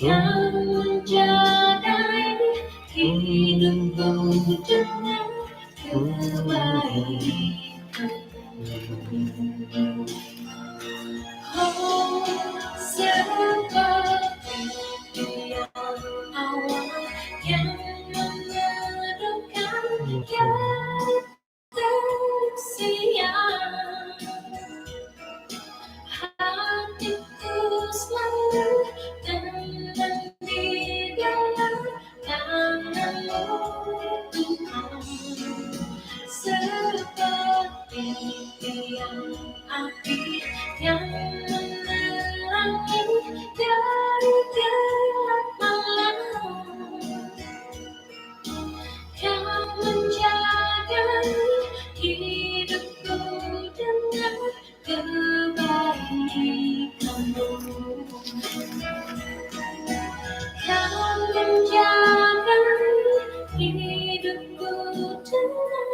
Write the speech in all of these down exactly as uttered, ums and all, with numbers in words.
Kau menjadi hidupku dengan kebaikan. Oh, seperti tiang awan yang meneduhkan jalan siang. Hatiku selalu tenang di dalam tangan-Mu, Tuhan. Seperti tiang api yang menerangi dari gelap malam. Kau menjaga hidupku dengan kebaikan-Mu. Kau menjaga hidupku dengan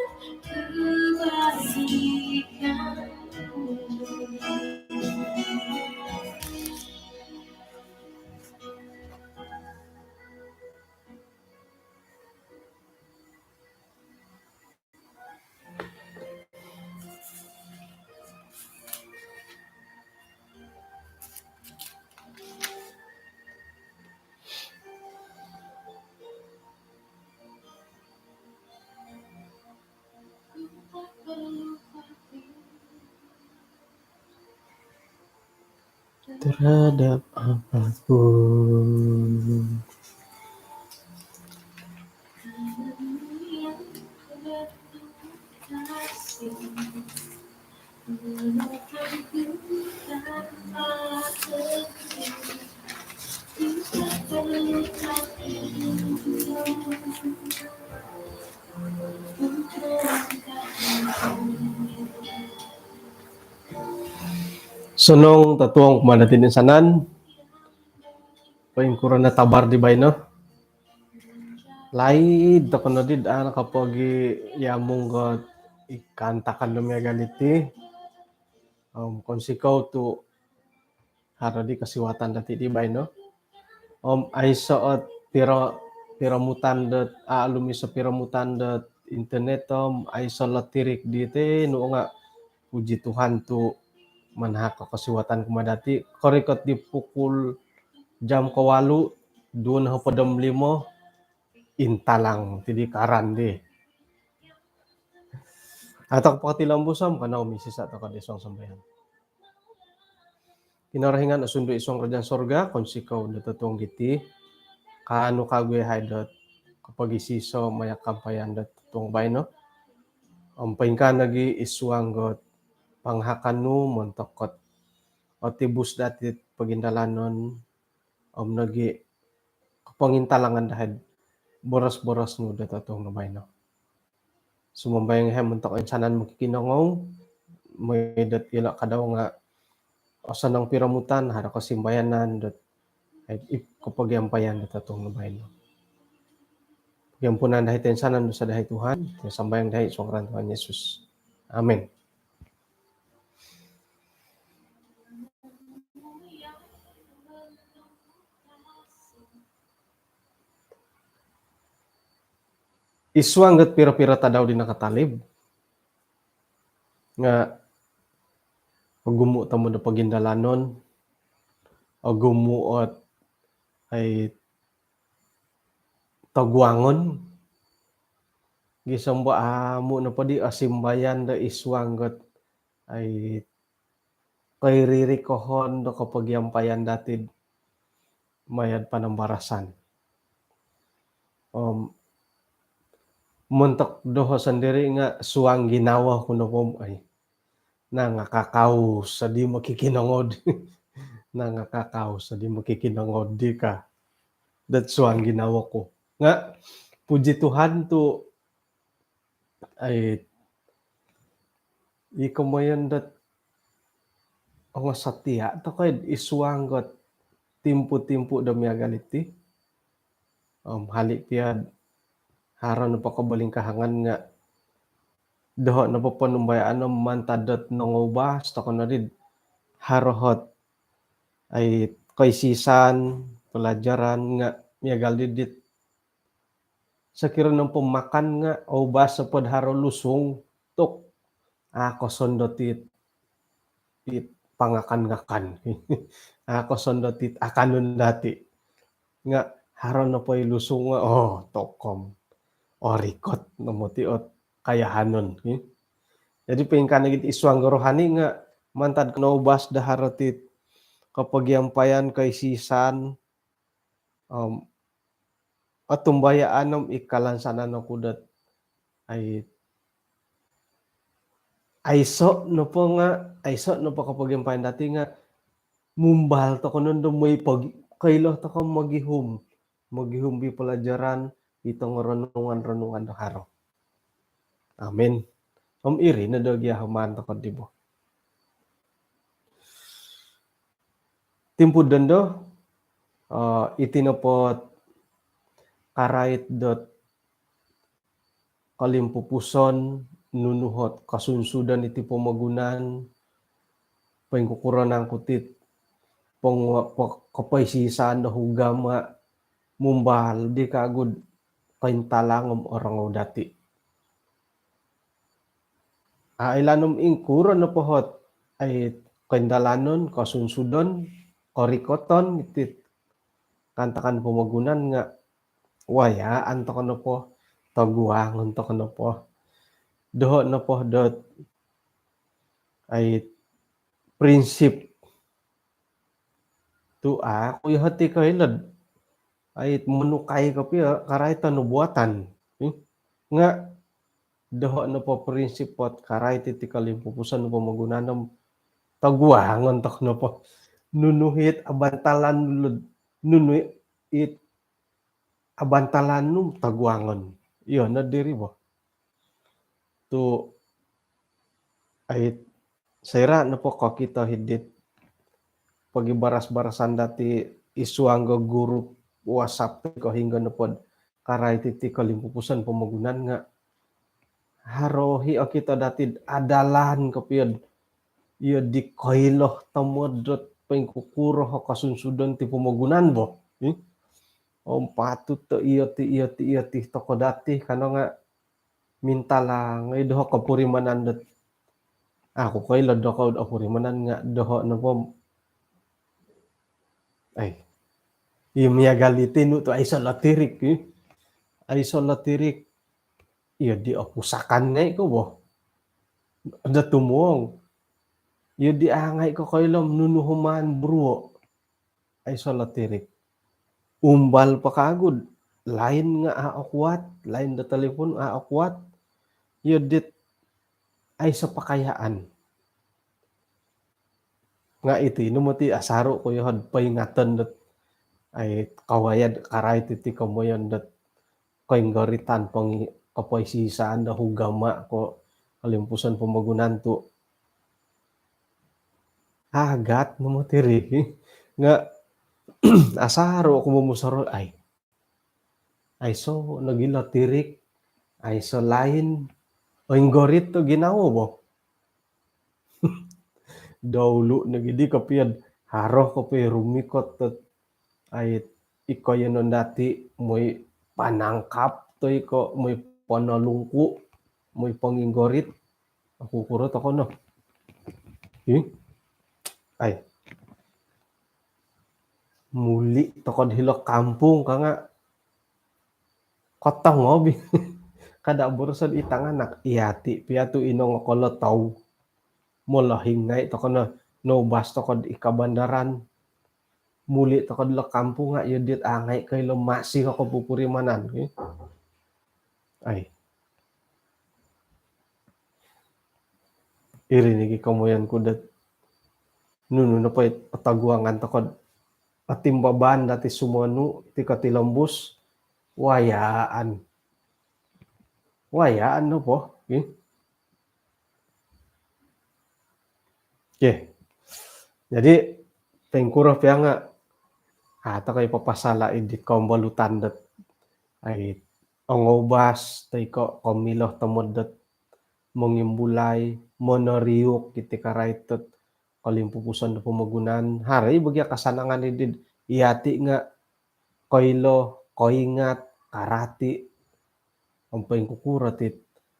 kebaikan-Mu. Terhadap apapun. Osonong totuong kumaa dati toinsanan. Poingkuro no tabar di baino? Laid toko nodi daa nakapogiamung ot kaantakan do miagal diti. Om kounsikou tu haro di kosiwatan dati di baino. Om aiso ot piro, piromutan dot, aa, alum iso piromutan dot internet om aiso lotirik diti nu nga puji Tuhan tu manahak o kosiwatan kumaa dati. Korikot di pukul jam kawalu, duo nohopod om limo, intalang ti di karan di. Atau pokoti lombus om kanou misisa toko di suang sambayang. Kinorohingan osundu id suang kerajaan sorga, kounsikou do totuong diti. Kaanu kagu yahai dot kopogisiso maya kampayan dot totuong baino. Om poingkaa nogi id suang dot pangahakan nu montok ot otibus dati pogindalanon om nogi kopongintalangan dahai boros-boros nu do totuong do baino. Sumambayang yahai montok insanan mokikinongou, mooi dot ilo kadau nga osonong piromutan, haro kosimbayanan dot ai id kopogiampayan do totuong do baino. Pogiampunan dahai toinsanan dosa dahai Tuhan, sambayang dahai suang ngaran Tuhan Yesus. Amin. Id suang dot piro-piro tadau di nakatalib nga ogumu tomod o pogindalanon, ogumu ot ai toguangon, gisom do amu nopo di osimbayan do id suang dot ai koiririkohon do kopogiampayan dati maya do panambarasan. Om montok doho sondiri nga suang ginawo ku nopo om ai nangakakaus odi mokikinongou di. Nangakakaus odi mokikinongou di ka dot suang ginawo ku. Nga puji Tuhan tu ai i komoyon dot ongo setia toko id suang dot timpu-timpu do miagal diti. Om hali pia haro nopo kobolingkahangan nga doho nopo ponumbayaan om mantad dot nongoubas toko nodi haro ot ai koisisan, pelajaran nga miagal di dit. Sokiro nopo makan nga oubas nopo do haro lusung tu a' kosondot it, it pangakan-ngakan. A' kosondot it akanon dati. Nga haro nopo i lusung nga, oh, tokom. Orikot no moti ot kayahanon. Jadi poingkaa nogi id suang do rohani nga mantad ko noubas do haro it kopogiampayan, koisisan, om otumbayaan om i kalansanan oku dot ai, aiso nopo nga, aiso nopo kopogiampayan dati nga mumbal toko nondo moi pogi-, koilo toko mogihum, mogihum di pelajaran, di tongo renungan-renungan do haro. Amin. Om iri no do gia human toko di bo. Timpu dondo, eh, iti nopo karait dot kolimpupuson, nunu ot kosunsudan iti pomogunan, poingkukuro nangku it pongu-, po-, kopoisisan do ugama mumbal di kagu do kointalang om orongou dati. A' oilaan om ingkuro nopo ot ai koindalanon, kosunsudon, korikoton iti kaantakan pomogunan nga wayaan toko nopo, toguangon toko nopo. Doho nopo dot ai prinsip tu a' ku yoho ti koilo do ai monukai kopio karait do nubuatan. Hmm? Nga doho nopo prinsip ot karait iti kolimpupuson pomogunan om toguangon toko nopo. Nunu it abantalan nu, nunu it abantalan nu toguangon. Iyo no diri bo. Tu ai soira nopo kokito id it pogibaras-barasan dati id suang do grup WhatsApp ko hinggo nopo do karait iti kolimpupuson pomogunan nga haro i okito dati do adalan kopio do iyo di koilo tomod dot poingkukuro o kosunsudon ti pomogunan bo. Hmm? Om patut do iyo ti, iyo ti, iyo ti toko dati kano nga mintalang i doho kopurimanan dot. A' ku koilo do kou do opurimanan nga doho nopo. Ai. I miagal iti nu tu aiso lotirik, i. Aiso lotirik. Iyo di opusakan ngai ko bo. Do tumuong. Iyo di a' ngai ko koilo om nunu human bruo. Aiso lotirik. Umbal po kagu do line nga a' okuat, line do telefon a' okuat. Iyo dit aiso pakayaan. Nga iti no moti asaru ku yoho do poingaton dot ai kawaya do karait iti komoyon dot koinggoritan pongi-, kopoisisan do ugama ko kolimpupuson pomogunan tu agat no moti iri. Nga asaru ku momusorou ai. Aiso nogi lotirik, aiso line, oinggorit tu ginawo bo. Dahulu nogi di kopio do haro kopio rumikot dot ai iko yonon dati moi panangkap toi ko moi ponolungku, moi ponginggorit. Okukuro toko no. Ih. Ai. Muli toko do hilo kampung ka nga kotongob i. Kada boroso di tanganak. Iyati pia tu inongokolotou. Molohing ngai toko no, noubas toko do id kabandaran. Muli toko do hilo kampung nga iyo dit a' ngai koilo masi o kopupurimanan, ki. Ai. Iri nogi komoyon ku dot nunu nopo i toguangan toko do otimbaban dati sumonu ti kotilombus, wayaan. Wayaan nopo, ki. Okey. Jadi, poingkuro pia nga, a' toko i papasala id dit kombolutan dot ai ongoubas toi ko komilo tomod dot mongimbulai, monoriuk iti karait dot kolimpupuson do pomogunan. Haro i bo gia kasanangan id dit iyati nga koilo, koingat, karati, om poingkukuro ti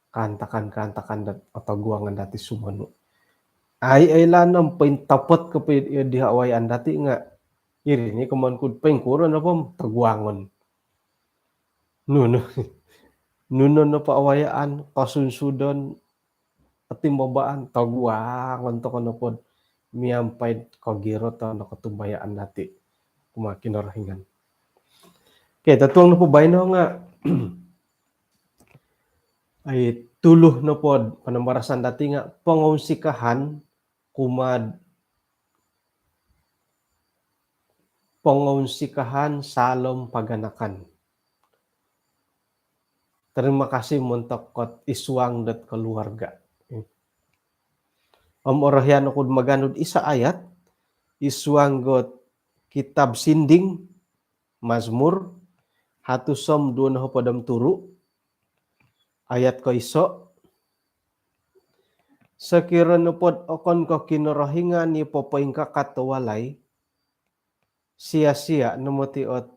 kaantakan-kaantakan dot otoguangan dati sumonu. Ai, oilaan om pointopot kopio di awayaan dati nga iri ni komoyon ku do poingkuro nopo om toguangon. Nunu, nunu nopo awayaan, kosunsudon, kotimbabaan, toguangon tokou nopo do miampai kogirotan do kotumbayaan dati kumaa Kinorohingan. Okey, totuong nopo baino nga ai, tulu nopo do panambarasan dati nga pongunsikahan kumaa do pongunsikahan saalom paganakan. Terima kasih montok id suang dot keluarga. Om orohian oku do maganu do iso ayat id suang dot kitab Sinding, Mazmur hatus om duo nohopod om turu, ayat koiso. Sokiro nopo do okon ko Kinorohingan i popoingkakat do walai, sia-sia no moti ot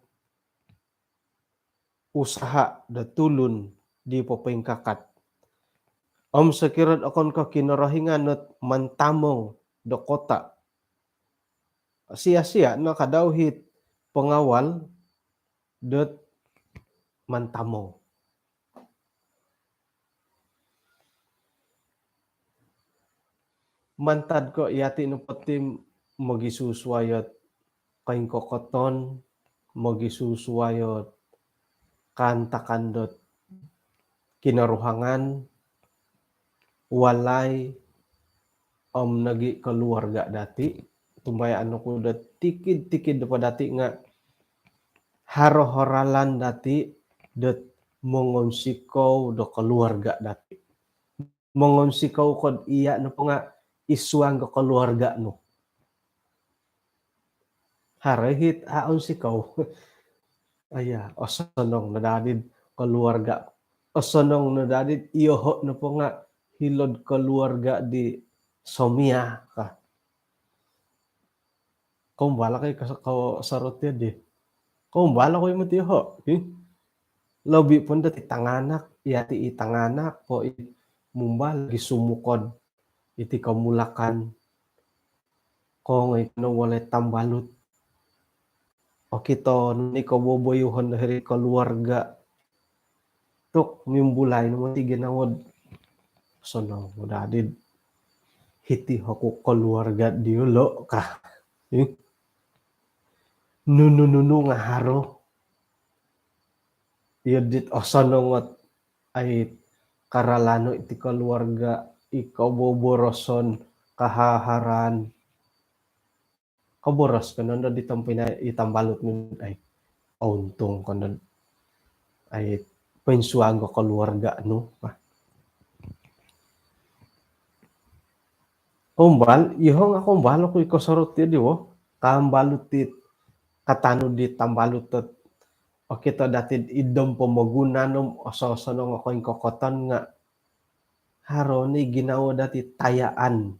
usaha do tulun di popoingkakat. Om sokiro do okon ko Kinorohingan ot mantamong do kota, sia-sia no kadau it pengawal dot mantamong. Mantad ko yati nopo ti mogisusuai ot koingkokoton, mogisusuai ot kaantakan dot kinoruhangan, walai, om nogi keluarga dati. Tumbayaan oku dot tikid-tikid nopo dati nga haro-haro ralan dati dot mongunsikou do keluarga dati. Mongunsikou ko do iya nopo nga id suang do keluarga nu. Haro it au unsikou. Aya, osonong no daa di keluarga. Osonong no daa di iyoho nopo nga hilo'd keluarga di somia ka. Koumbal ko i kosorot iti di. Koumbal ko i moti iyoho. Ih. Lobi po dot i tanganak, yati i tanganak po i mumbal gi sumukod iti komulakan. Kongoi ko no walai tambalut. Okito no i koboboyuhon do hiri keluarga. Tu mimbulai no moti ginawo do osonong no daa di hiti oku keluarga diolo ka. Ih. Nunu-nunu nga haro. Iyo dit osonong ot ai karalano iti keluarga, i koboboroson, kahaharan. Koboros ko no do di tompinai i tambalut nu ai. Ountung ko no ai poinsuang do keluarga nu. Koumbal, iyoho nga koumbal oku i kosorot iti di wo. Tambalut it katanud di tambalut dot okito dati id pomogunan om oso-osonong o koingkokoton nga haro no i ginawo dati tayaan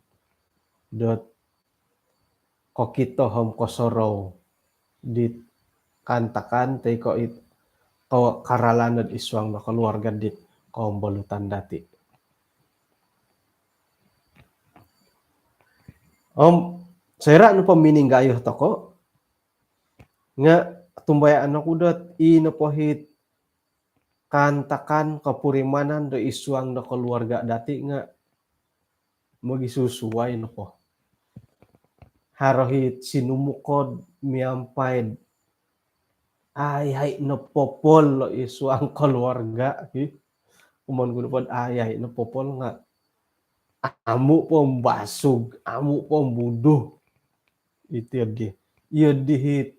dot kokito om kosorou dit kaantakan toi ko it ko karalano id suang do keluarga dit kombolutan dati. Om soira nopo mininggayuh tokou nga tumbayaan oku dot i nopo it kaantakan kopurimanan do id suang do keluarga dati nga mogisusuai nopo. Haro it sinumukod miampai do ai-ai no popol id suang keluarga, ki. Komoyon ku nopo do ai-ai no popol nga amu po ombasug, amu po ombuduh. Iti di. Iyo di it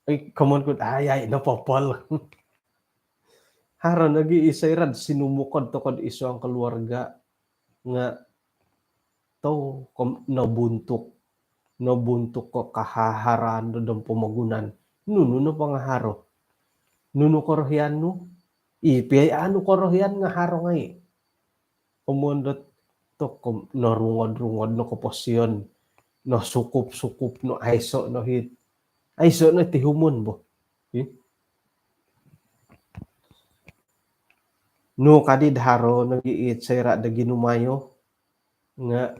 Ai, komoyon ku do ai-ai no popol. Haro nogi i soira do sinumukod tokou id suang keluarga nga tou kom nobuntuk, nobuntuk ko kahaharan do dom pomogunan. Nunu nopo nga haro. Nunu korohian nu? I pia i anu korohian nga haro ngai. Komoyon dot tokou norungod-rungod no koposion, nosukup-sukup no aiso no it Aiso no ti ihumon bo. Ih. Nu kadi do haro nogi it soira do ginumayo nga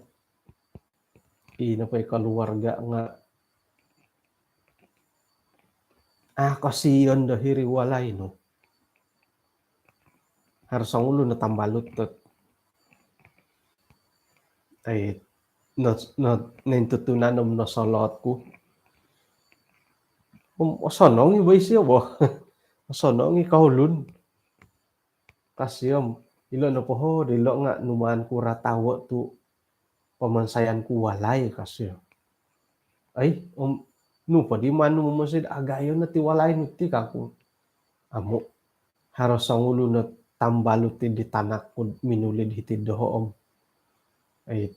i nopo i keluarga nga a kosion do hiri walai no. Haro songulun no tambalut dot ai no, no, nintutunan om nosolot ku. Om osonong i bo isio bo. Osonong i kaulun. Kasi om ilo nopo ho dilo nga numaan ku ratawo tu pamansayan ku walai kasi. Ai, om nu po di manu momonsoi do agayo no ti walai nu ti kangku. Amu, haro songulun no tambalut ti di tanak ku minulid hiti doho om. Ai,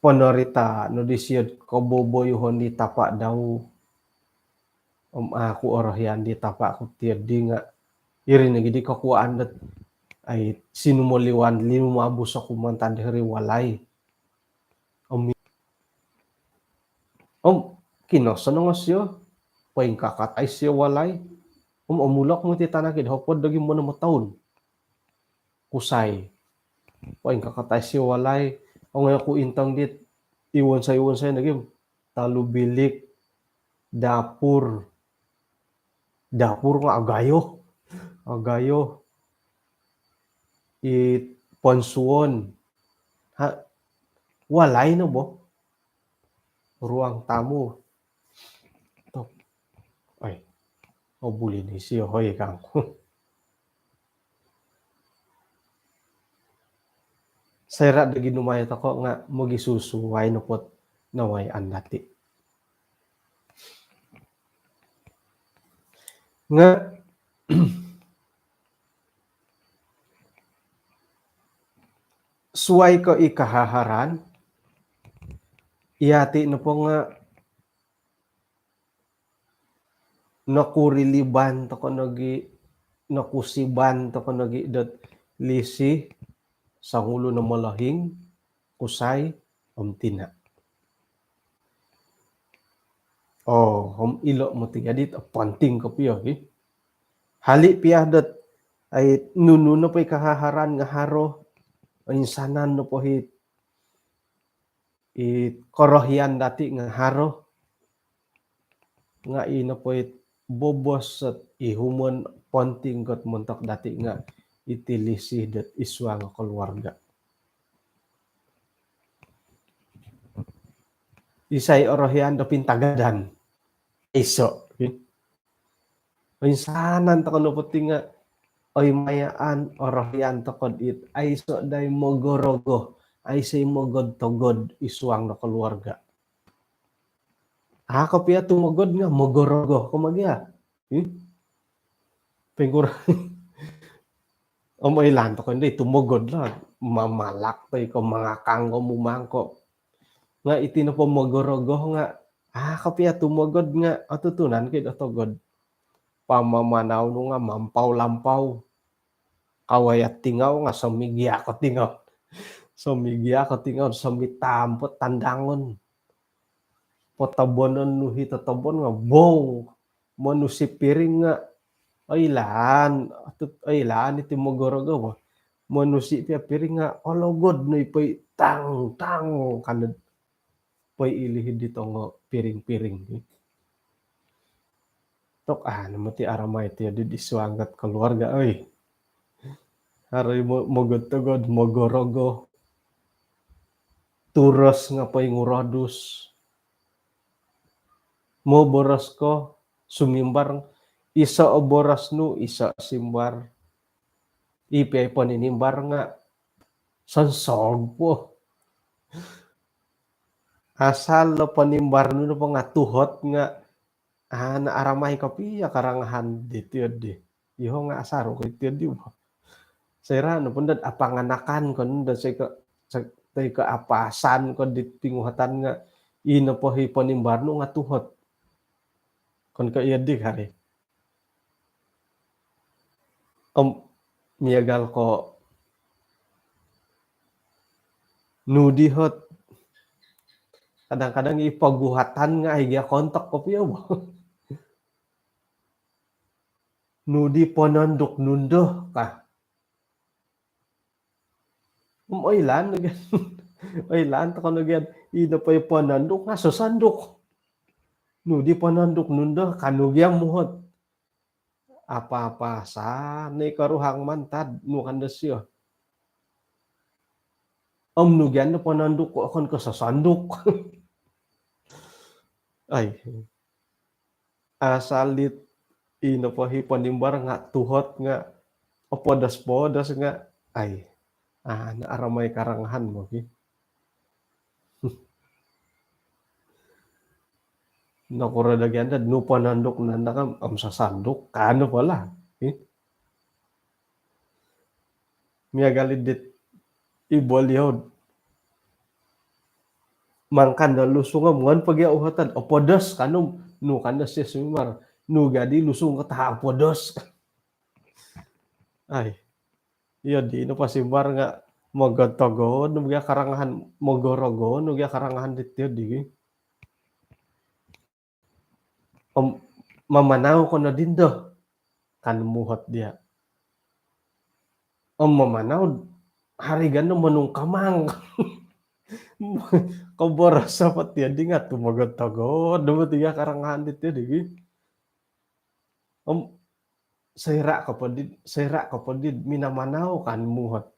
ponorita no disio do koboboyuhon di tapa dau. Om aku orohian di tapa ku tiodi nga iri nogi di kokuaan dot ai sinumoliwan limabus oku mantad hiri walai. Om, om kinosonong sio, poingkakat ai sio walai. Om omulok moti tanak id hopod dogi mono motoun. Kusai. Poingkakat ai sio walai. Ongoi oku intong dit iwonsoi-iwonsoi nogi. Tolu bilik, dapur. Dapur nga agayo. Agayo. It ponsuon. Ha, walai no bo. Ruang tamu. Tok. Ai. Oh, buli ni sio hoi kangku. Soira do ginumayo toko nga mogisusuai nopo dot nawayaan dati. Nga suai ko i kahaharan, yati nopo nga nokuriliban toko nogi, nokusiban toko nogi dot lisi, songulun no molohing, kusai, om tina. Oh, om ilo moti jadi ponting kopio ki. Hali pia dot ai nunu nopo i kahaharan nga haro, insanan nopo i i korohian dati nga haro, nga i nopo it bobos dot ihumon ponting kot montok dati nga iti lisi dot id suang keluarga. Isai orohian do pintagadan? Iso. Insanan toko nopo ti nga, oi mayaan orohian toko dit aiso dai mogorogo, aiso i mogod-togod id suang do keluarga. Ako pia tumogod nga mogorogo ko magia. Ih. Pengkur. Om oilaan toko ndi tumogod lah, mamalak toi ko mangakang ko mumangko. Nga iti nopo mogorogo nga, ah, kopio tumogod nga otutunan ki do togod. Pamamanau nu nga mampau-lampau. Kawaya tingau nga somigia ko tingau. Somigia ko tingau, somitampot tandangon. Potobonon nu hi totobon nga bong. Monusi piring nga oilaan, atut oilaan iti mogorogo bo. Monusi pia piring nga ologod no i poi tang, tang, kanad poi ilihi di tongo piring-piring. Tok, ah, namo ti aramai ti adi di suangat keluarga, oi. Hari mo-, mogod-togod, mogorogo. Turos nga poi ngurodus. Moboros ko, sumimbar, iso o boros nu, iso simbar. Ipi ai poninimbar nga sonsog po. Asal lo ponimbar nu nopo nga tuhot nga, ah, na aramai kopio karangahan di tiodi. Iho nga asaru ko tiodi bo. Soira nopo dot apanganakan ko dot soi ko, soi ko apasan ko di tinguhatan nga ino po hi ponimbar nu nga tuhot. Kon ko iyo di kari. Om miagal ko nu dihot Kadang-kadang i poguhatan nga' ai gia kontok kopio bo. Nu di pononduk nu ndo ka. Om oilaan no gia. Oilaan toko no gia. Ino po i pononduk nga' sosonduk. Nu di pononduk nu ndo ka nu gia muhot. Apa-apa sa ni koruhang mantad nu kan disio. Om nu gia no pononduk ko okon ko sosonduk. Ai. Asal dit ino po hi ponimbar nga' tuhot nga' opodos-podos nga' ai. Ah, na aramai karangahan mo ki. Nokuro do gia ndo nu pononduk nanda kan om sosonduk kan po lah. Ih. Miagal i dit i bolio mangakan do lusung om ngon po gia uhotan opodos kan om nu kan disio sumimbar nu gia di lusung ko ta opodos. Ai. Iyo di no pasimbar nga' mogod-togod nu gia karangahan mogorogo nu gia karangahan dit iyo di. Om mamanau ko no dindo kan muhot dia. Om mamanau hari gano monungkamang. Koboros apa tiyo di nga' tu mogod-togod nu gia karangahan dit iyo di. Om soira' ko po di, soira' ko po di minamanau kan muhot.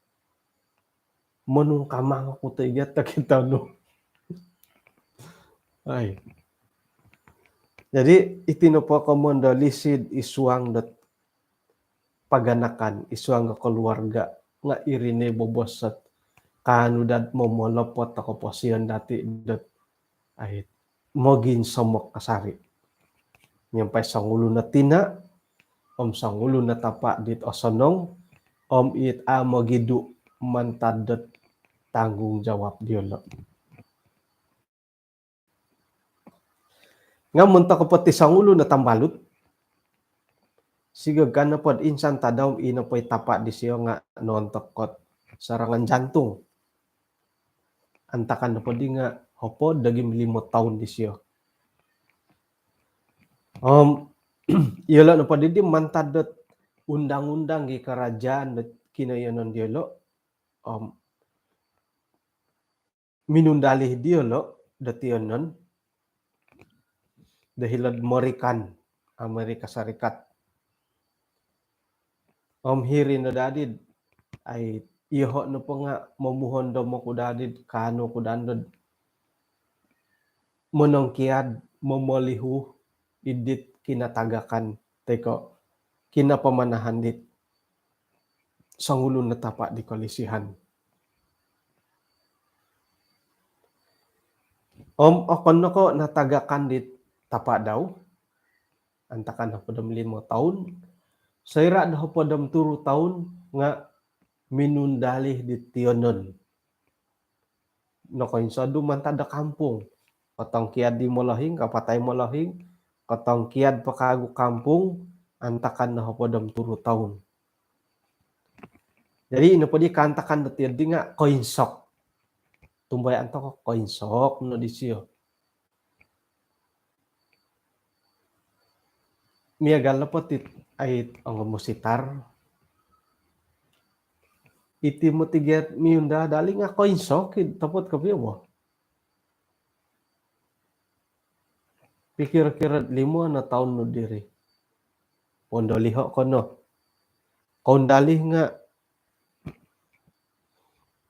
Monungkamang oku to igat tokito nu. Ai. Jadi iti nopo komoyon do lisi id suang dot paganakan, id suang do keluarga nga' iri no i bobos dot kaanu dot momolopot o koposion dati dot ai moginsomok kasari. Miampai songulun o tina om songulun o tapa dit osonong om it a mogidu mantad dot tanggungjawab diolo. Nga' montok po ti songulun o tambalut, sigog kan nopo dot insan tadau om ino po i tapa disio nga' noontok ot serangan jantung. Antakan nopo di nga' hopod dogi limo toun disio. Om iyolo' nopo di di mantad dot undang-undang i karajaan dot kinoiyonon diolo'. Om minundalih diolo' do tiyonon do hilo'd Morikan, Amerika Serikat. Om hiri no dadi'd ai iyoho' nopo nga' momuhondom oku dadi'd kaanu ku dadi'd monongkiad momolihu id dit kinatagakan toi ko' kinapamanahan dit songulun o tapa di kolisihan. Om okon no ko' natagakan dit tapa dau antakan hopod om limo toun, soira' do hopod om turu toun nga' minundalih dit tiyonon. Nokoinsodu mantad do kampung. Kotongkiad di molohing, kapatai molohing, kotongkiad po kagu kampung antakan do hopod om turu toun. Jadi ino po di kaantakan do tiyo di nga' koinsok. Tumbayaan toko koinsok no disio. Miagal nopo ti ai ongo musitar. Iti moti gia miundalih nga' koinsok i topot kopio bo. Pikir-kir limo no toun nu diri. Pondoliho' ko no. Koundalih nga'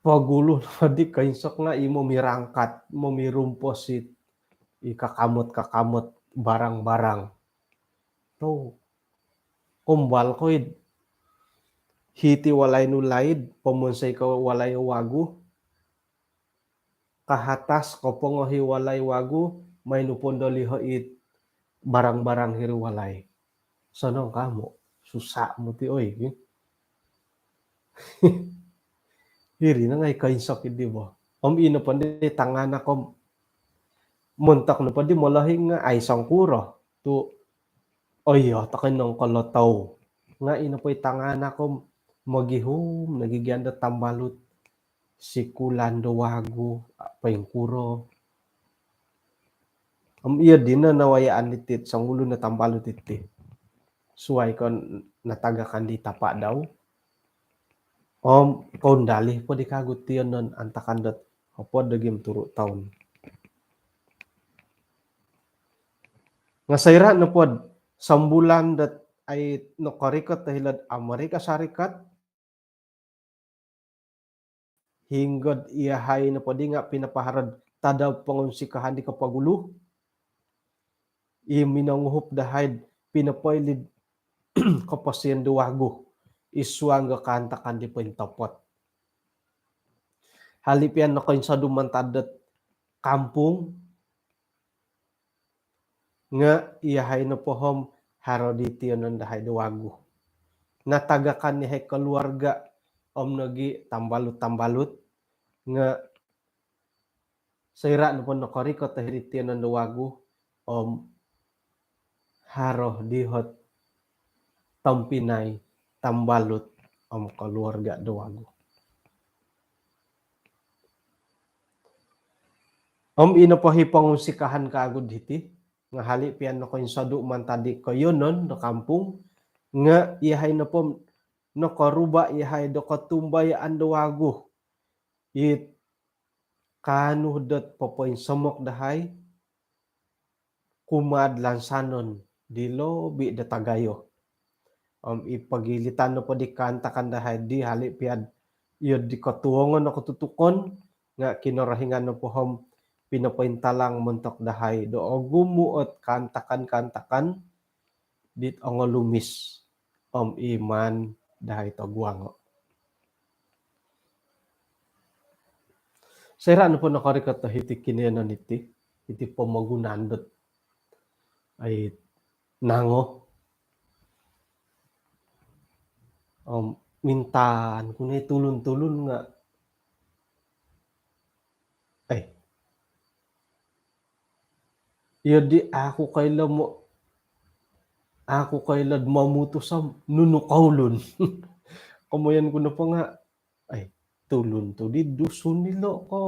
pogulu no di koinsok nga' i momirangkat, momirumpos i kakamot-kakamot barang-barang. Tou, kombal ko id hiti walai nu laid, pomonsoi ko walai wagu, kahatas kopongo hi walai wagu, mai nu pondoliho' it barang-barang hiri walai. Sonong kamu, susa' moti oi. Hiri no ngai' koinsok idi bo. Om ino po di tanganak om montok nopo di molohing nga' ai songkuro tu' oyo tokoi nongkolotou. Nga' ino po i tanganak om mogihum nogi gia do tambalut. Sikulan do wagu, poingkuro. Om iyo dino nawayaan diti songulun o tambalut diti. Suai ko natagakan di tapa dau. Om koundali po di kagu tionon antakan dot hopod do gim turu toun. Nga soira nopo do sombulan dot ai nokorikot do hilo'd Amerika Syarikat, hinggo'd iyahai nopo di nga pinapaharo'd tadau pongunsikahan di kopogulu, i minonguhup dahai'd pinopoili'd koposion do wagu id suang do kaantakan di pointopot. Hali pia nokoinsodu mantad dot kampung, nga iyahai nopo om haro di tionon dahai do wagu. Natagakan iyahai keluarga om nogi tambalut-tambalut, nga soira nopo nokorikot dahai di tionon do wagu om haro di ot tompinai, tambalut om keluarga do wagu. Om ino po i pongunsikahan kagu diti, nga hali pia nokoinsodu mantad di koiyonon do kampung, nga iyahai nopo nokoruba iyahai do kotumbayaan do wagu it kaanu dot popoinsomok dahai kumaa'd lansanon di lobi do tagayo. Om i pogilitan nopo di kaantakan dahai di hali pia'd iyo di kotuongon o kotutukon, nga Kinorohingan nopo om pinopointalang montok dahai do ogumu ot kaantakan-kaantakan dit ongolumis om i maan dahai toguango. Soira nopo nokorikot do hiti kinoyonon iti, iti pomogunan dot ai nango. Om mintaan ku no i tulun-tulun nga ai iyo di aku koilo mo, aku koilo'd momutus om nunu koulun. Komoyon ku nopo nga ai tulun tu di Dusun ilo ko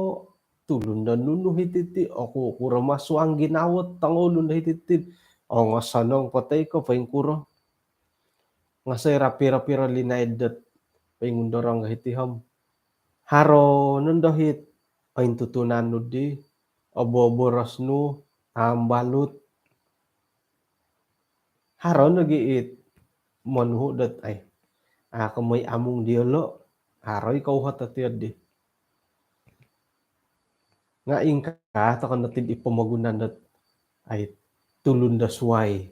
tulun do nunu hiti ti, okukuro masuang ginawo tongoulun do hiti ti. Ongosonong po toi ko poingkuro. Nga soira piro-piro linaid dot poingundorong hiti om haro nondo it ointutunan nu di, oboboros nu, ambalut. Haro nogi it monuhu dot ai, a ko moi amung diolo, haro i kouhot dot iyo di. Nga ingkaa tokou no ti id pomogunan dot ai tulun do suai.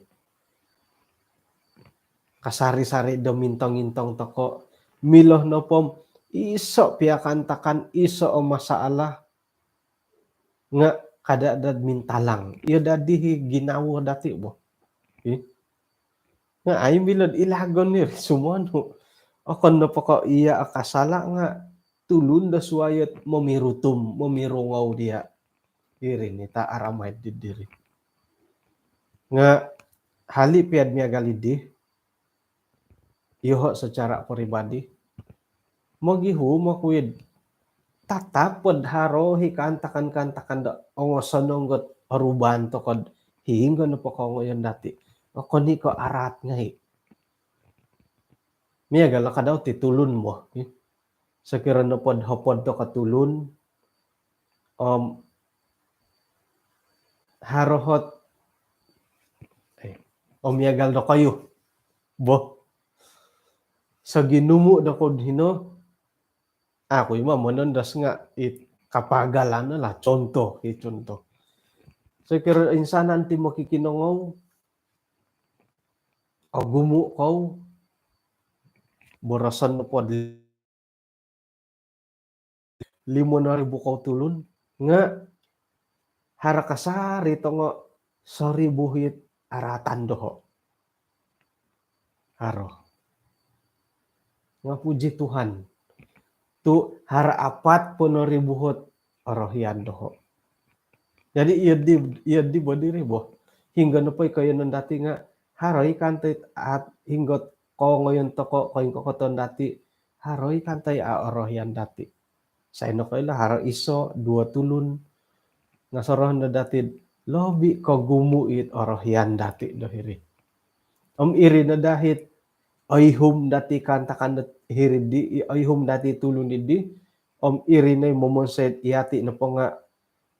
Kasari-sari do mintong-intong tokou, milo nopo om iso pia kaantakan, iso o masalah, nga kada dot mintalang. Iyo dadi i ginawo dati bo. Ih. Nga ai milo ilagon ni ri sumonu. Okon nopo ko iya o kasala nga tulun do suai ot momirutum, momirungou dia. Iri ni ta aramai di diri. Nga hali pia'd miagal di, iyoho secara peribadi, mogihum oku id tatap pod haro i kaantakan-kaantakan do ongosonong dot oruban tokou do hinggo nopo kongoyon dati. Okon i ko araat ngai. Miagal ka dau ti tulun bo. Sokiro nopo do hopod tokou tulun, om haro ot, eh, om miagal dokoyu bo. Soginumu dokou hino, aku ima monondos nga it kapagalan lah, contoh, i contoh. Sokiro insanan ti mokikinongou, ogumu kou, boroson nopo do limo noribu kou tulun, nga haro kasari tongo soribu it araatan doho. Haro. Nga puji Tuhan. Tu haro apat po noribu ot orohian doho. Jadi iyo di, iyo di bo diri bo. Hinggo nopo i koiyonon dati nga haro i kaantakan, hinggo kongoyon tokou, koingkokoton dati, haro i kaantakan orohian dati. Sai nokoilo haro iso, duo tulun. Nga sorohon no dati lobi kogumu it orohian dati do hiri. Om iri no dahit oihum dati kaantakan dot hiri di, i-, oihum dati tulun di, om iri no momonsoi iyati nopo nga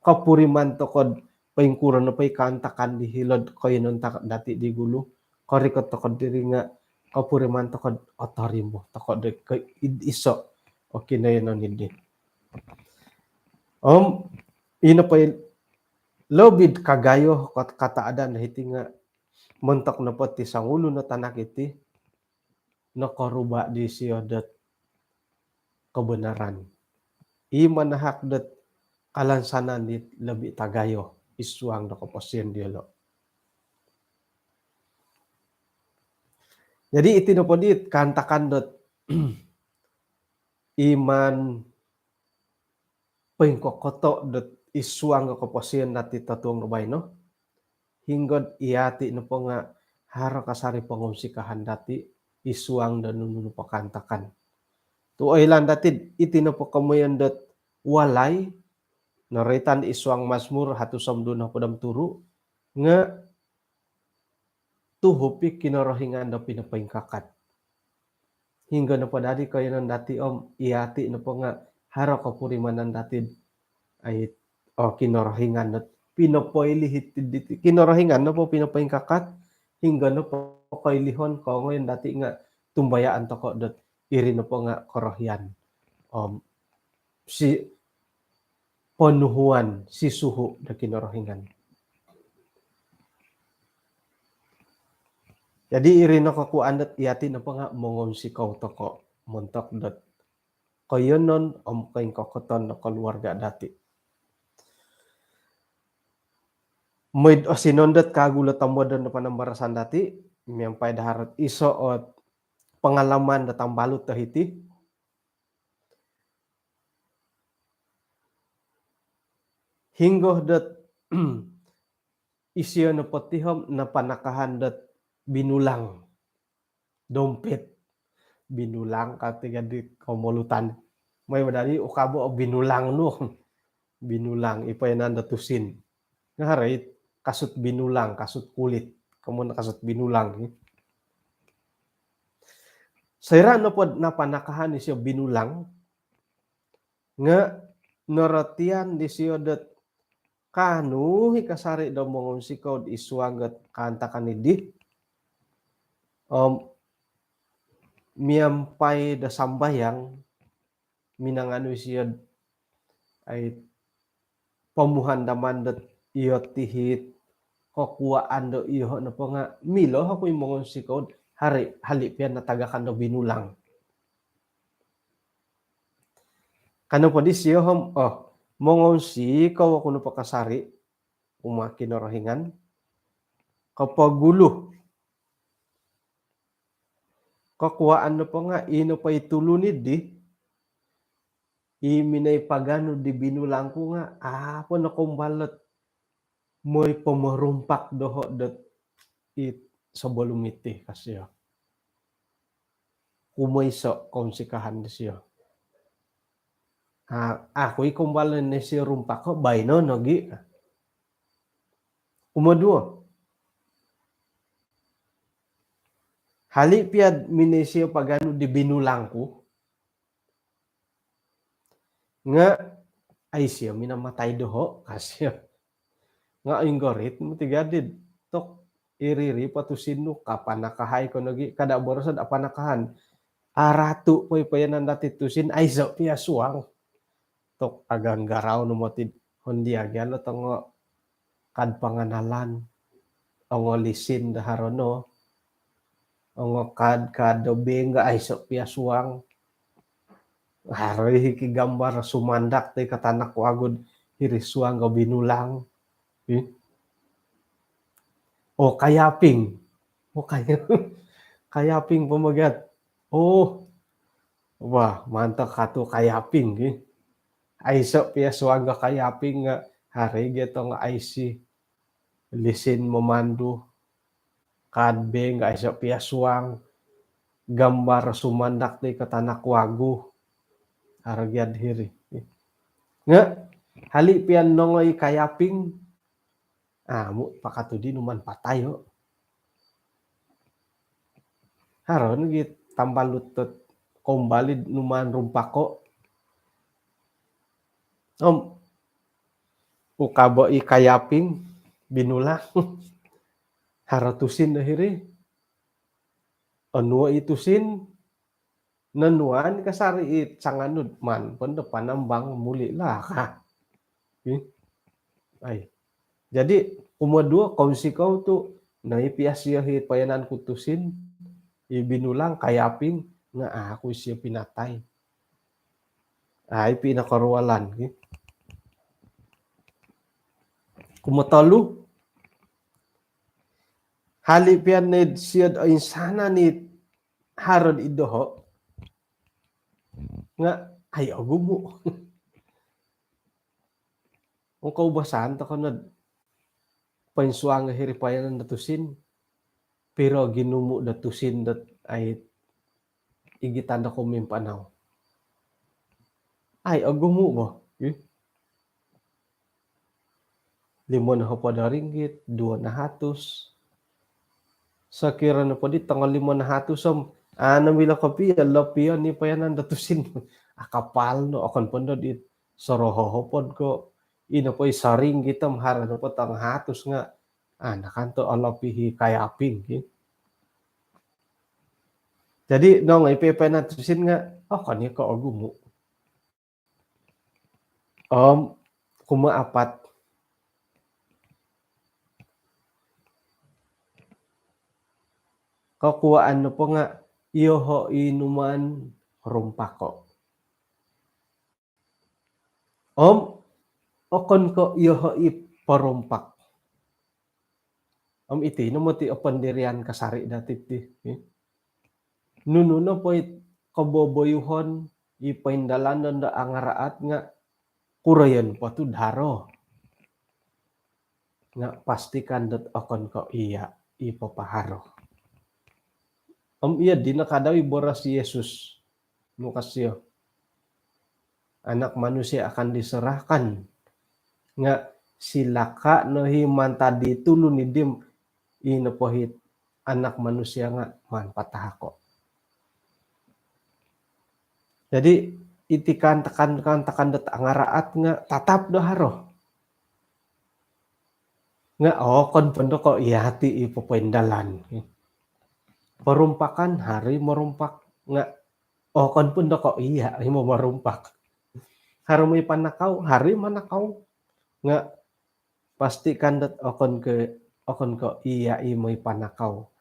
kopuriman tokou do poingkuro nopo i kaantakan di hilo'd koiyonon ta-, dati di gulu, korikot tokou diri nga kopuriman tokou do otorimo tokou do ko-, id-, iso o kinoiyonon di. Om ino po i lobi kagayo kot-, kata adan hiti nga montok nopo ti songulun o tanak iti, nokoruba disio dot kebenaran. I manahak dot kalansanan dit lobi tagayo id suang do koposion diolo. Jadi iti nopo dit kaantakan dot iman poingkokoto dot id suang do koposion dati totuong do baino. Hinggo dot iyati nopo nga haro kasari pongunsikahan dati id suang do nunu nopo kaantakan. Tu oilaan dati iti nopo komoyon dot walai, noroitan id suang Mazmur hatus om duo nohopod om turu, nga tuhup i Kinorohingan do pinopoingkakat. Hinggo nopo dadi koiyonon dati om iyati nopo nga haro kopurimanan dati dot ai, o Kinorohingan dot pinopoilih iti diti. Kinorohingan nopo pinopoingkakat, hinggo nopo koilihon, koongoyon dati nga tumbayaan tokou dot iri nopo nga korohian. Om si ponuhuan, si suhu do Kinorohingan. Jadi iri no kokuan dot iyati nopo nga mongounsikou tokou montok dot koiyonon om koingkokoton do keluarga dati. Mooi do osinondot kagu lo tomodon do panambarasan dati, miampai do haro ot iso ot pengalaman do tambalut do hiti. Hinggo dot isio nopo ti om napanakahan dot binulang, dompet. Binulang ka ti gadi komolutan. Mooi bo dadi ukabo binulang nu. Binulang, i painan do tusin. Nga haro it kasut binulang, kasut kulit. Komoyon kasut binulang. Soira nopo napanakahan isio binulang, nga norotian disio dot kaanu i kasari do mongounsikou id suang dot kaantakan di. Om miampai do sambayang, minanganu isio dot ai pomuhandaman dot iyo ti it kokuaan do iyoho nopo nga milo oku i mongounsikou dot hali, hali pia natagakan do binulang. Ka nopo disio om, oh, mongounsikou oku nopo kasari kumaa Kinorohingan, kopogulu. Kokuaan nopo nga i nopo i tulun di, i minoi paganu di binulang ku nga, a po nokoumbal dot mooi pomorumpak doho dot it sebelum iti, ka sio. Kumoiso kounsikahan disio. A, aku i koumbal no isio rumpak ko baino nogi. Kumoduo, hali pia minoi isio paganu di binulang ku, nga ai isio minamatai doho, ka sio. Nga inggorit moti gadi dot iri-iri po tusin nu, kapanakahai ko nogi, kada boroso do apanakahan. Aratu po i painan dati tusin, aiso pia suang. Tu aganggarau no moti hondia gia lo tongo kad panganalan, ongo lisin do haro no, ongo kad, kad do bank nga aiso pia suang. Haro i ki gambar sumandak ti katanak wagu do hiri suang nga binulang. Ih. Oh, kayaping. Oh, kaya-, kayaping po mogi. Oh. Wah, mantap katu kayaping, ih. Aiso pia suang nga kayaping nga haro i gia tongo I C. Lisin memandu. Kad bank nga aiso pia suang. Gambar sumandak ti katanak wagu. Haro gia do hiri. Nga hali pia nongoi kayaping, Amu pakatudi numaan patai o. Haro nogi tambalut dot kombali numaan rumpako. Om ukabo i kayaping binulang. Haro tusin do hiri. Onuo i tusin, nonuan kasari i sanganu, maan po do panambang muli lah ka. Ih. Ai. Jadi, kumoduo, kounsikou tu noipias iyo i poyanan ku tusin, i binulang kayaping, nga a ku isio pinatai. Ai, pinokoruolan, ki. Kumotolu, hali pia nid siod oinsanan it harod id doho. Nga, ai, ogumu. Ong koubasan tokou nod poinsuang hiri poyanan do tusin. Piro ginumu do tusin dot ai igitan do kumimpanau. Ai, ogumu bo. Ih. Limo nohopod do ringgit, duo nahatus. Sokiro nopo di tongo limo nahatus om, ano milo kopio, lopio ni poyanan do tusin. Akapal no, okon po ndo di soroho hopod ko, ino po i soringgit om haro nopo tongo hatus nga, anakan to olopi i kayaping, ki. Jadi, nong ipe-ipe na tusin nga, oh, okon i ko ogumu. Om, kumaapat. Kokuaan nopo nga, iyoho i numaan rumpako. Om, okon ko iyoho i porumpak. Om iti no moti o pendirian kasari dati ti, eh. Nunu nopo i koboboyuhon, i poindalanon do angaraat nga kuroyon po tu daro. Nga pastikan dot okon ko iya i papaharo. Om iya dino kadau i boros Yesus. Mukas iyo. Anak manusia akan diserahkan. Nga silaka no i mantad di tulun i dim, i nopo i anak manusia nga maan patahako. Jadi, iti kaantakan-kaantakan dot angaraat nga tatap do haro. Nga okon po ndo ko iya ti i popoindalan. Porumpakan, haro i morumpak. Nga okon po ndo ko iya i momorumpak. Haro moi panakau, haro i manakau. Nga pastikan dot okon ko, okon ko iya i moi panakau.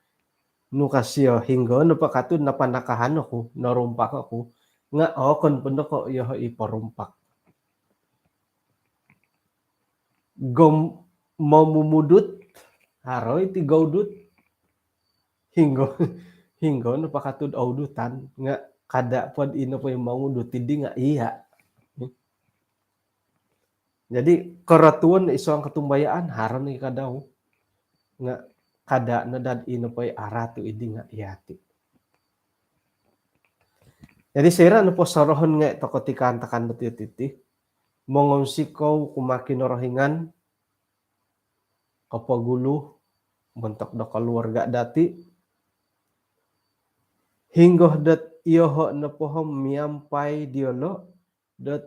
Mukas iyo, hinggo nopo katud napanakahan oku, norumpak oku, nga okon po ndo ko iyoho i porumpak. Gom momumudut, haro i ti goudut. Hinggo, hinggo nopo katud oudutan, nga kada po ino po i mongudut i di nga iya. Jadi, karatuan id suang kotumbayaan, haro no i kadau. Nga kada no dot ino po i aratu i di nga iya ti. Jadi, soira nopo sorohon nga tokou ti kaantakan dot iti ti. Mongounsikou kumaa Kinorohingan, kopogulu montok do keluarga dati. Hinggo dot iyoho nopo om miampai diolo dot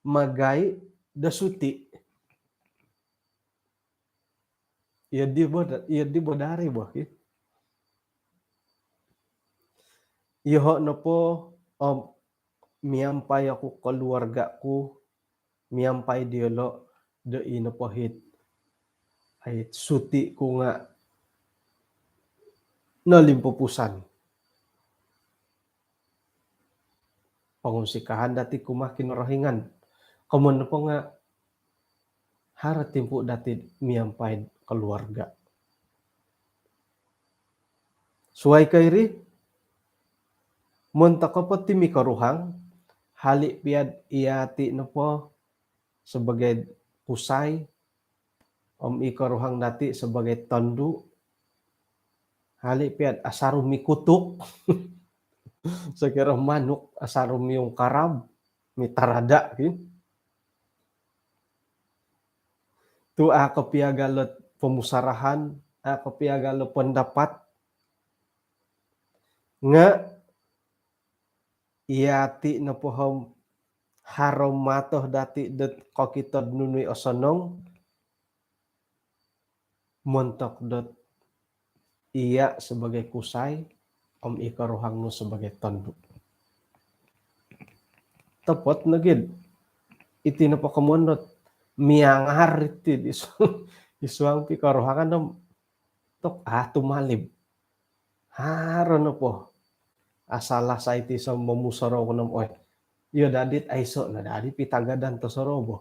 magai do suti. Iya di bo, iya di bo dari bo, ki. Iyoho nopo om miampai oku keluarga ku, miampai diolo do ino po it, ai, suti ku nga nolimpupusan. Pongunsikahan dati kumaa Kinorohingan. Komoyon nopo nga haro timpu dati miampai keluarga. Suai ko iri, montok nopo ti mikoruhang, hali pia dot iya ti nopo sebagai kusai, om i koruhang dati sebagai tondu, hali pia dot asaru mikutuk, sokiro manuk asaru miungkarab, mitarada, ki. Tu' a' kopiagal ot pomusarahan, a' kopiagal ot pendapat. Nga' iyati' nopo om haro mato dati' dot kokito'd nunu i osonong montok dot iya' sebagai kusai om i koruhang nu sebagai tondu'. Topot nogi'd iti nopo komoyon dot miangar iti di su-, di suang pikoruhangan om tok a' tumalib. Haro nopo a' salah saiti so momusorou ko no om, oi, iyo dadi't aiso' no dadi pitagadan tosorou bo.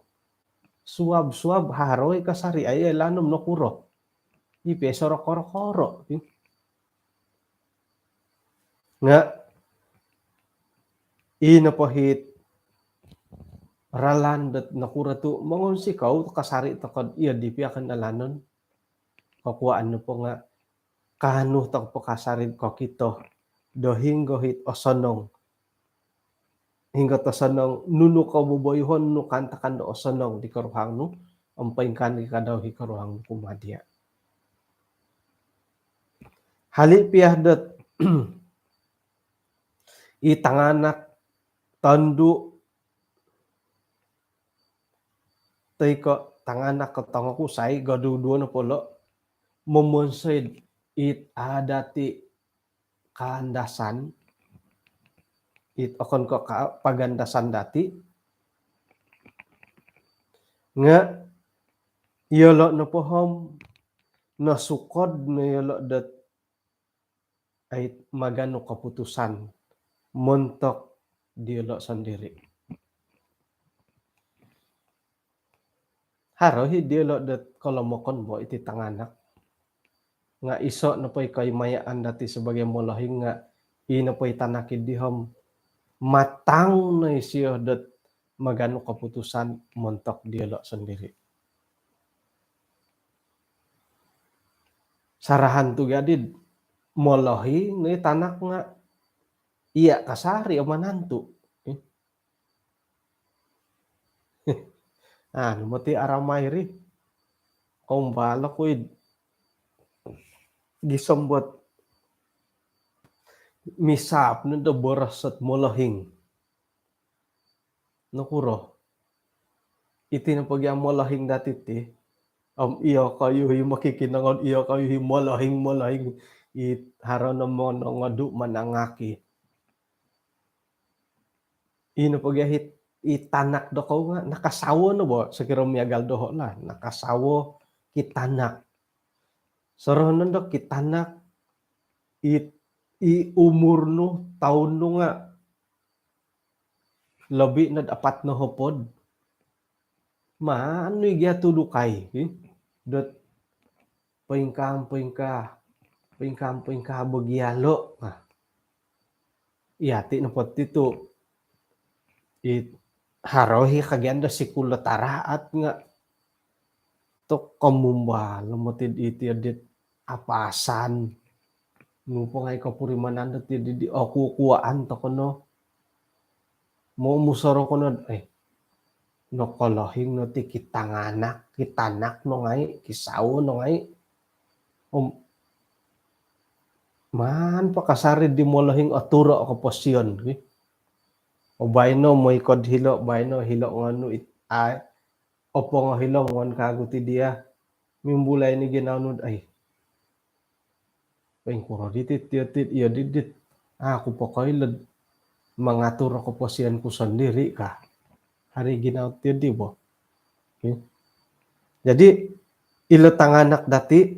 Suab-suab haro i kasari, ai, ai, lanom nokuro. I pe soro koro-koro. Nga' i nopo hit ralan dot nokuro tu' mongunsikou kasari toko'd iyo di pia kandalanon. Kokuaan nopo nga' kaanu toko po kasari'd kokito do hinggo hit osonong, hinggo tosonong, nunu koboboyuhon nu kaantakan do osonong di koruhang nu om poingkaa nogi kadau i koruhang nu kumaa diya'. Hali' pia dot i tanganak, tondu' toi ko' tanganak ko tongokusai, goduduo nopo ilo' momonsoi'd it a' dati' kaandasan, it okon ko' ka-, pagandasan dati'. Nga' iyolo' nopo om nosukod no iyolo' dot ai maganu keputusan montok diyolo' sondiri'. Haro hi diyolo' dot kolomokon bo iti tanganak. Nga' iso' nopo i koimayaan dati' sebagai molohing nga' i nopo i tanak iddi om matang no isio dot maganu keputusan montok diyolo' sondiri'. Sarahan tu' gadi'd molohing no i tanak nga' iya' kasari o manantu'. Anu moti aramai ri. Kombalo kuid gisom bot misaap no do boros ot molohing. Nokuro? Iti no pogi a molohing dati' ti. Om iyokoyu hi mokikinongou, iyokoyu hi molohing-molohing. I haro no monongodu manangaki. Ino pogi a hit i tanak dokou nga' nakasawo no bo, sokiro miagal doho' lah. Nakasawo kitanak. Sorohonon do kitanak i, i umur nu, toun nu nga' lobi nod apat nohopod. Maan nu i gia tudukai, hi? Dot poingkaa, poingkaa, poingkaa, poingkaa bo gia lo'. Nah. Iyati' nopo ti tu' i haro hi kagian do sikul do taraat nga' tu' komumbal no moti'd iti dit apasan. Nu po ngai' kopurimanan dot iti di okukuaan toko no. Momusorou ko nod, eh, nokolohing no ti kitanganak, kitanak no ngai', kisawo no ngai'. Om maan po kasari di molohing oturo' o koposion, ki. O baino moi kod hilo', baino hilo' ngonu it, ai, opongo hilo' ngon kagu ti diya'. Mimbulai ni ginawo nu'd, ai. Poingkuro diti, tiyo ti, iyo didit. Aku po koilo'd mangatur o koposion ku sondiri' ka. Haro i ginawo tiyo di bo. Okey. Jadi, ilo tanganak dati',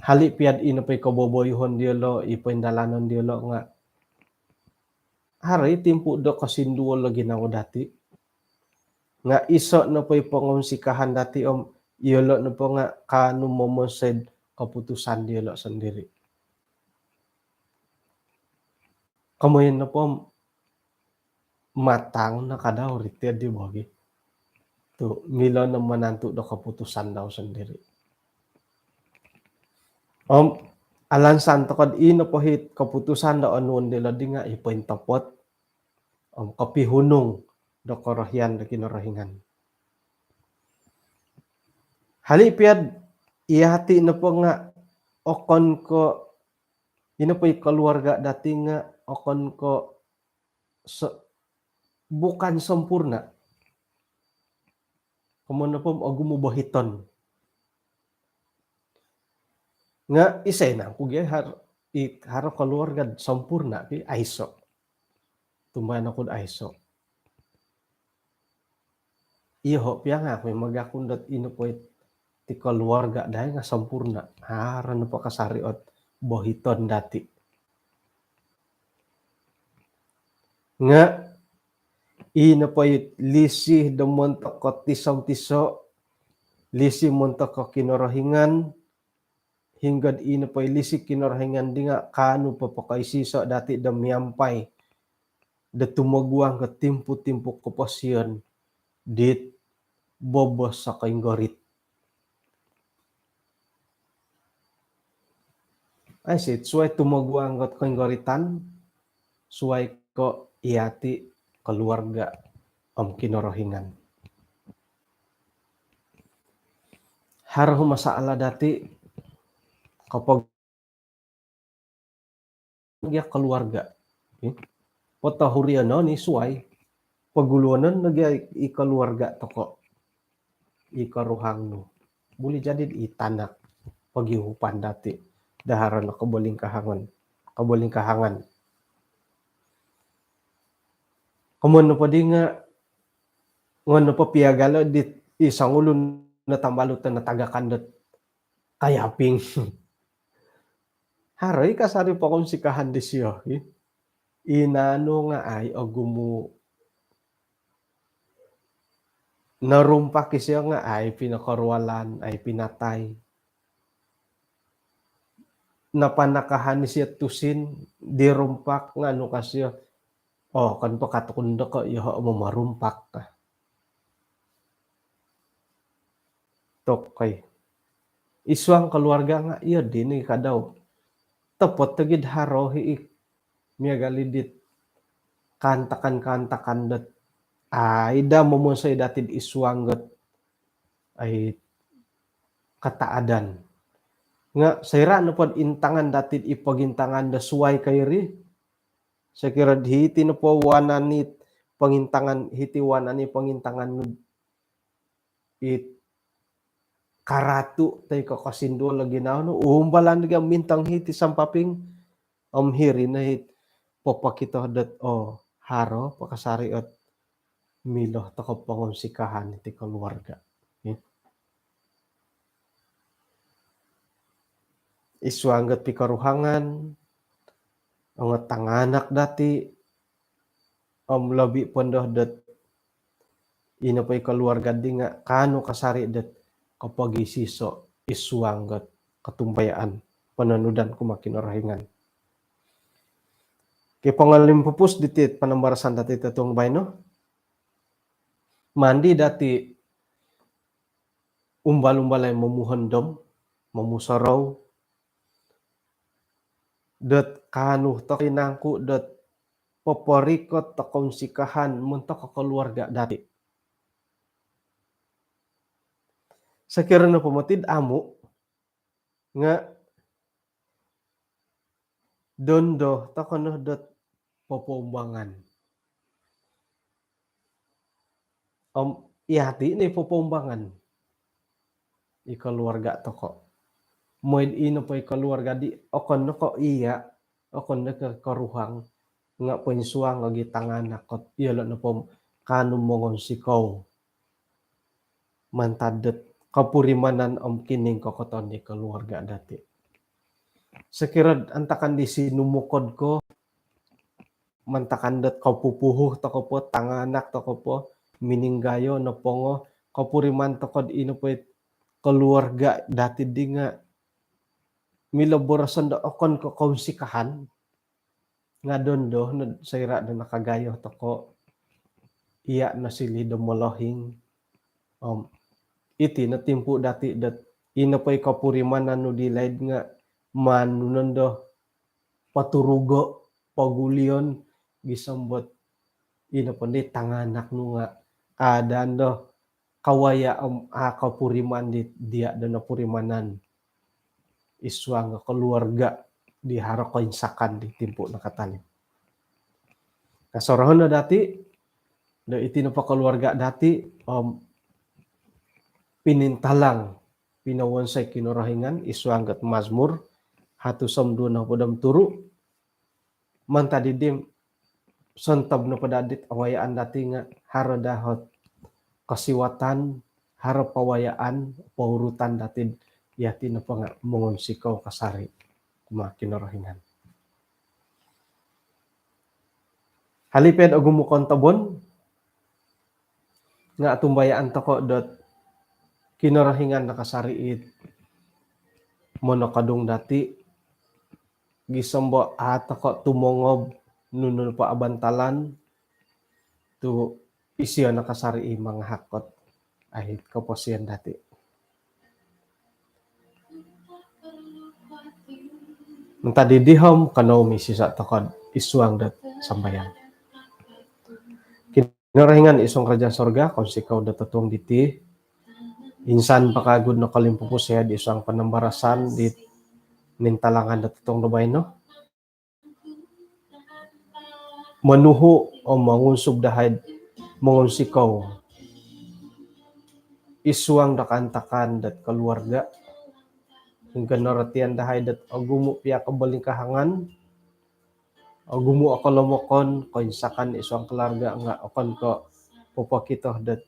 hali' piya'd ino po i koboboyuhon diyolo', i poindalanon diyolo' nga' haro i timpu' do kosinduol o ginawo dati'. Nga' iso' nopo i pongounsikahan dati' om iyolo' nopo nga' kaanu momonsoi'd koputusan diyolo' sondiri'. Komoyon nopo om matang no kadau ri tiyo di bo gi. Tu' milo no manantu' do koputusan dau sondiri'. Om alansan toko'd ino po hit koputusan do onuon dilo di nga' i pointopot om kopihunung do korohian do Kinorohingan. Hali piad iyati nopo nga okon ko, ino po i keluarga dati nga okon ko se-, bukan sempurna. Komoyon nopo ogumu bohiton. Nga isai nangku gia har-, i-, haro keluarga sempurna ki, aiso. Tumbayaan oku do aiso. Iyoho pia nga aku i magakun dot ino po it ti keluarga dahai nga sempurna. Haro nopo kasari ot bohiton dati. Nga ino po it lisi do montok ko tiso-tiso, lisi montok ko Kinorohingan, hinggo do ino po i lisi Kinorohingan di nga kaanu po pokoisiso dati do miampai do tumoguang ko timpu-timpu koposion dit bobos o koinggorit. Aiso it suai tumoguang ko koinggoritan, suai ko iyati keluarga om Kinorohingan. Haro masalah dati kopog gia keluarga. Okey. Potohurion no ni suai. Poguluonon no gia i keluarga toko. I koruhang nu. Buli jadi i tanak pogiuhupan dati. Do haro no kobolingkahangan. Kobolingkahangan. Komoyon nopo di nga, ngoyon nopo piagalo di i songulun no tambalut no natagakan dot kayaping. Haro i kasari pongonsikahan disio, i. I naanu nga ai ogumu. Norumpak isio nga ai pinokorualan, ai pinatai. Napanakahan isio tusin, dirumpak nga anu ka sio, "Oh, okon po katukun do ko iyoho momorumpak," ka. Tokoi. I suang keluarga nga iyo dino i kadau. Topot togid haro i miagal i dit kaantakan-kaantakan dot, ah, ida momonsoi dati id suang dot, ai, kataadan. Nga soira nopo do intangan dati i pogintangan do suai ko iri, sokiro hiti nopo wanan i pongintangan, hiti wanan i pongintangan nu it karatu toi ko kosinduol o ginawo nu, umbalan gia mintong hiti sampaping, om hiri no it popokito dot, oh, haro po kasari ot milo toko pongonsikahan iti keluarga. Okey. I suang dot pikoruhangan, ongo tanganak dati, om lobi po ndo dot ino po i keluarga di nga kaanu kasari dot kopogiisiso i suang dot kotumbayaan, pononudan kumaa Kinorohingan. Okey, pongolimpupus diti panambarasan dati totuong baino. Maan di dati umbal-umbalai momuhondom, momusorou, dot kaanu toko nangku dot poporikot toko unsikahan montok keluarga dati. Sokiro nopo moti do amu, nga dondo toko no dot popoumbangan. Om, iyati no i popoumbangan i keluarga toko. Mooi do ino po i keluarga di, okon no ko iya, okon no ko koruhang, nga poinsuang nogi tanganak ko, iyolo nopo kaanu mongonsikou mantad dot kopurimanan om kiningkokoton di keluarga dati. Sokiro antakan di sinumukod ko, mantakan dot kopupuhu toko po, tanganak toko po, mininggayo nopongo, kopuriman toko do ino po it keluarga dati di nga milo boroson do okon ko kounsikahan, nga dondo no soira do nakagayo toko, iya nosiliu do molohing. Om iti no timpu dati dot ino po i kopurimanan nu di laid nga maan nu nondo poturugo, pogulion, gisom dot ino po di tanganak nu nga ada ndo kawaya om a' kopuriman di dia' do nopurimanan id suang keluarga di haro koinsakan di timpu nakatalib. Kasorohon no dati' do iti nopo keluarga dati' om pinintalang, pinowonsoi Kinorohingan id suang dot Mazmur hatus om duo nohopod om turu'. Mantad diri, sontob nopo daa dit awayaan dati' nga' haro daa ot kosiwatan, haro pawayaan, pourutan dati' diyati' nopo nga' mongunsikou kasari' kumaa Kinorohingan. Hali' pia dot ogumu' kontobon, nga' otumbayaan toko' dot Kinorohingan nakasari' it monokodung dati', gisom bo a' toko' tumongob nunu nopo abantalan, tu' isio nakasari' i mangahak ot ai koposion dati'. Mantad diri om kanou misisa' toko' id suang dot sambayang. Kinorohingan id suang kerajaan sorga, kounsikou do totuong diti. Insan po kagu nokolimpupusi id suang panambarasan di nintalangan do totuong do baino. Monuhu' om mongunsub dahai mongunsikou id suang do kaantakan dot keluarga. Ingkaa no rotian dahai dot ogumu' pia kobolingkahangan, ogumu' o kolomokon, koinsakan id suang keluarga nga' okon ko' popokito dot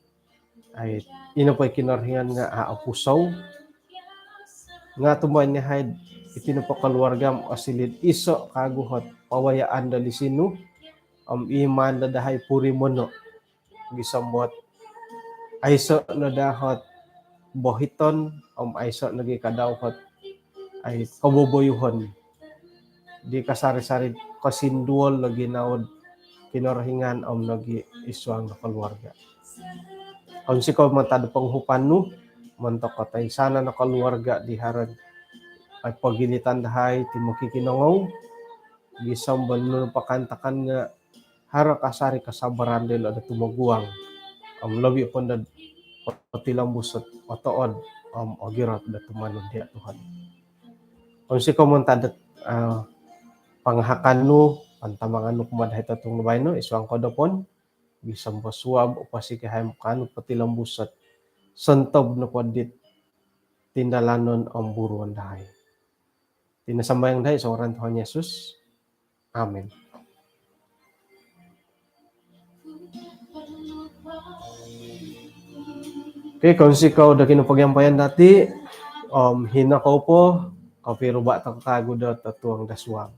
ai, ino po i Kinorohingan nga' a' opusou. Nga' tumboyo nihai iti nopo keluarga om osiliu iso' kagu ot pawayaan do lisinu om iman do dahai purimono'. Gisom bo ot aiso' no daa ot bohiton om aiso' nogi' kadau ot ai koboboyuhon di kasari-sari kosinduol do ginawo do Kinorohingan om nogi' id suang do keluarga. Kounsikou mantad do ponguhupan nu montok kotoinsanan do keluarga di haro ot pogilitan dahai ti mokikinongou, gisom bo nunu nopo kaantakan nga' haro kasari' kasabaran dilo' do tumoguang om lobi' po do potilombus ot otood om ogirot do tumanud diya' Tuhan. Kounsikou mantad dot pangahakan nu, pantamangan nu kumaa dahai totuong do baino id suang kodopon, gisom bo suab, oposik iyahai om kaanu potilombus ot sontob nopo dit tindalanon om buruon dahai. Iti no sambayang dahai id suang ngaran Tuhan Yesus. Amin. Okey, kounsikou do kinopogiampayan dati' om hino kou po, kopiruba' toko' kagu do totuong do suab.